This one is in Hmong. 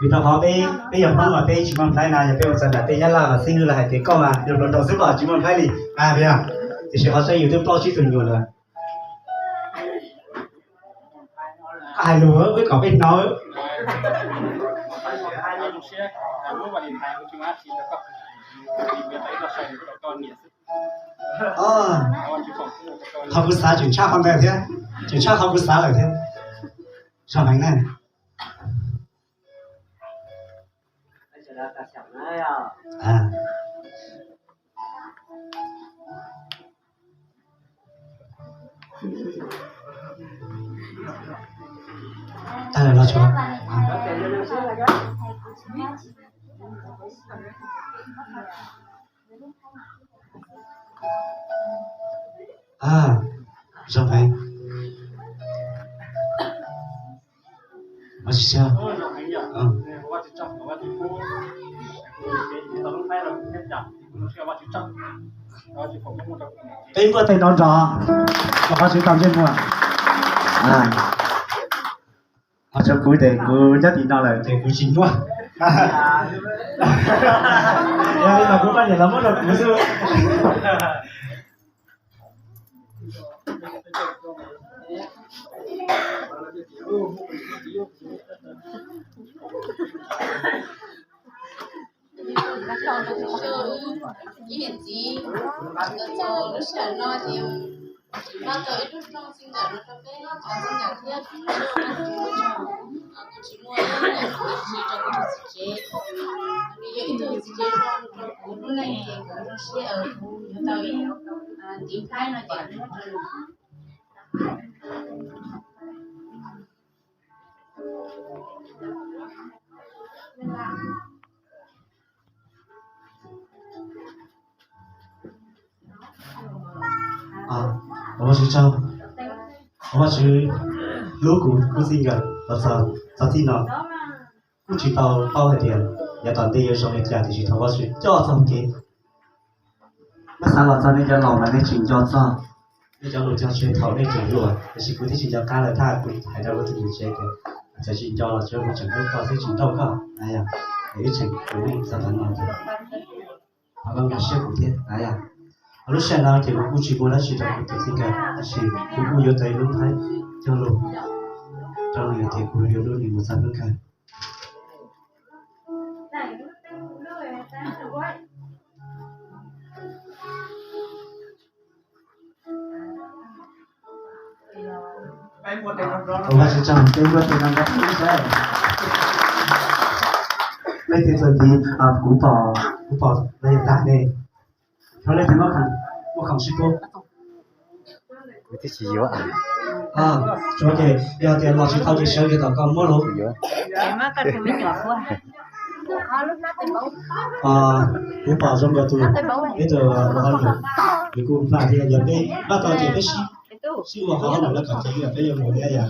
Vim rau qhov peb, peb yog Hmoob mas peb tsis muaj nplhaib na, yog peb ua txog ntawm tej Nyab Laj mas xib hwb lawv hais tias koj mas yog hluas nraug xwb koj tsis muaj nplhaib li. Vim tias qhov saib YouTube toj sib tug nyuam lawm. Koj hais lus wb kom peb hnov. Qhov kuv xav tseem tshaj qhov ntawd thiab, tseem tshaj qhov kuv xav lawm thiab. Zog heev na. Tag lawm los tsuav. Zoo heev. Ua tsis tau. Peb npuaj tes nrov nrov, rau qhov tsis tau ntsej muag. Ho tso kuv ces kuv nyob tim no lawm ces kuv tsis npuaj. Yog li mas kuv poj niam los muab rau kuv xwb. Ib niam txiv, nkawd txog lub sij hawm no ces tsis npaj tau ib lub rooj txij nkawm no rau peb cov txij nkawm thiab. Kuv tsis muaj ib yam dab tsi rau kuv tus txiv tsev, nws yog ib tug txiv tsev zoo rau kuv lub neej ces kuv zoo siab uas kuv yuav tau ib tiv thaib no ces kuv muab rau nws. Thov Vajtswv tsaug, thov Vajtswv hlub kuv lub txij nkawm los txog txij no. Kuj tsis tau paub hais tias yav tom ntej yuav zoo li cas tiam sis thov Vajtswv coj txoj hau kev. Nej xav los txog nej cov laus mas nej tseem nco txog nej cov laus cog tseg thaum nej tseem hluas, tiam sis kuv twb tsis nco qab lawm, thaj kuv hais rau kuv tus niam tsev tias txawm tsis nco los tsuav kuv tseem hlub koj thiab tsis nrauj koj na yom. Es wb tseem tus neeg txog tav no ces thov koj nkag siab kuv thiab na yom. Lub sij hawm no ces kuv kuj tsis muaj dab tsi rau kuv tus txij nkawm, tiam sis kuv kuj yuav tau ib lub nplhaib cog lus rau nws tias kuv yuav hlub nws mus txog hnub kawg. Thov Vajtswv tsaug, peb muab tes nrog nrog peb saib. Leej twg txawm ntxiv, kuv pom, kuv pom lawv yuav tag ne. Thov leej twg muaj khoom sib pub. Kuv twb tsis yuav. Tsuav ces yog tias los tsis tau ces sawv kiag tom koj muab lauj. Kuv pom zoo nkaus tus, ib tug ua hauj lwm, nws kuj npaj thiab, yog peb npaj tau ces peb sib, sib ua hauj lwm no kom ceev, peb yuav mus thiab yom.